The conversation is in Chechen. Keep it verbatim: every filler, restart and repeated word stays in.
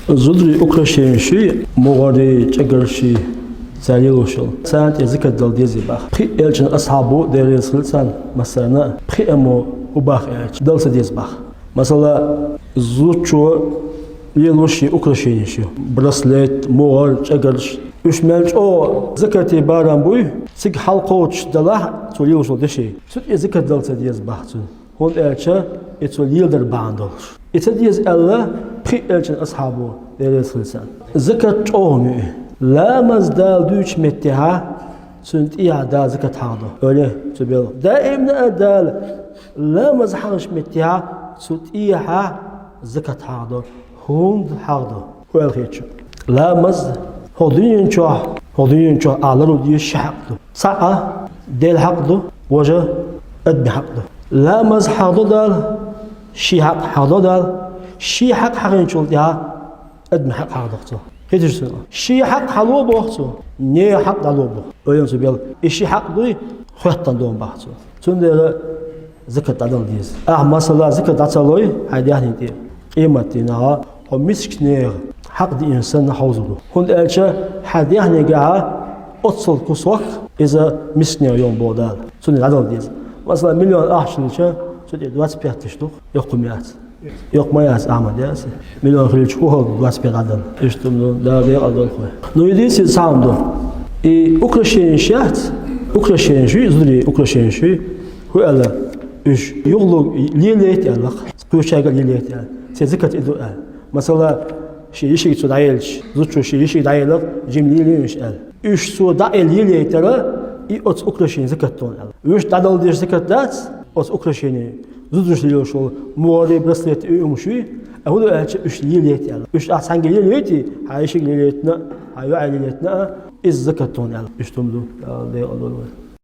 Зударий украшенеш, могӀарий, чӀагарший, цар лелош йола. Царна тӀа закат дала дезий бах. Пхи элчан асхьабо, Даьла раьза хилва царна массарна, пхи эмо хӀу бах аьлча, дала ца деза бах. Масала, зудчо лелош ший украшенеш, браслет, могӀар, чӀагарш. Уьш мел чӀогӀа закате барам буй, цига хьалкхочуш далахь цо лелош йола деши. Цу тӀа закат дала ца деза бах цунна. ХӀунда аьлча и цо леладар бахьана долуш. И ца деза аьлла пхи элчан асхьабо, Даьла раьза хилва царна. Закат чӀогӀа ма ю и. Ламаз Дала дуьйцучу меттехьа, цунна тӀехьа Дала закат хьахадо. Ойла е цу белхан. Даимна а Дала ламаз хьахийначу меттехьа, цу тӀехьа закат хьахадо. ХӀунда хьахадо? ХӀу аьлла хеташ. Ламаз хӀокху дуьнен чохь, хӀокху дуьнен чохь ахь лардан дезаш ши хьакъ ду. Цхьаъ Делан хьакъ ду, важа адамийн хьакъ ду. Ламаз хьахадо Дала, шен хьакъ хьахадо Дала, шен хьакъ хьахийначул тӀаьхьа адамийн хьакъ хьахадо цо. Хеташ ду? Шен хьакъ хьало боху цо, нехан хьакъ дӀало боху. Ойла е цу белхан. И ши хьакъ дуй, хоьттина догӀу бах цо. Цундела закат дӀадала деза. Ахь, масала, закат дӀа ца лой хьайн даьхнина тӀе, къематдийнахь хьо мискачу нехан хьакъ диъна санна хьовзур ву. ХӀунда аьлча хьайн даьхнигахьа оццул кусок иза мискачу нехан йолу боху Дала. Цунна дӀадала деза. Масала, миллион ахча хилча, цу тӀе двадцать пять тысяч ду-кх, йоккха ма яц. Йоккха ма яц, Ахьмад, яц. Миллион хилча хӀун хӀаллак двадцать пять дӀадала? Иштта ма ду, Дала декъал долу хьуна. Ну, единственное, цхьа хӀума ду. И украшенеш яц, украшенеш ю, зударий украшенеш ю, хӀу аьлла, уьш юхалург лелайта аьлла-кх, кхечаьрга а лелайта аьлла. Церан закат и ду аьлла. Масала, шен йишига цо дӀаелча, зудчо шен йишига дӀаелла-кх, жимма лелайо уьш аьлла. Уьш цо дӀаелла лелайтара, и оцу украшенийн закат ду аьлла. Уьш дӀадала дезаш закат дац, оцу украшенийн, зударша лелош йолу могӀарий, браслетий, и хӀумаш ю, а хӀун ду аьлча уьш лелайта аьлла. Уьш ахь цхьаьнгге лелайойтий, хьан йишига лелайтина а, хьан йоӀе лелайтина а, иза закат ду аьлла. Иштта хӀума ду, Дала декъал долу вай.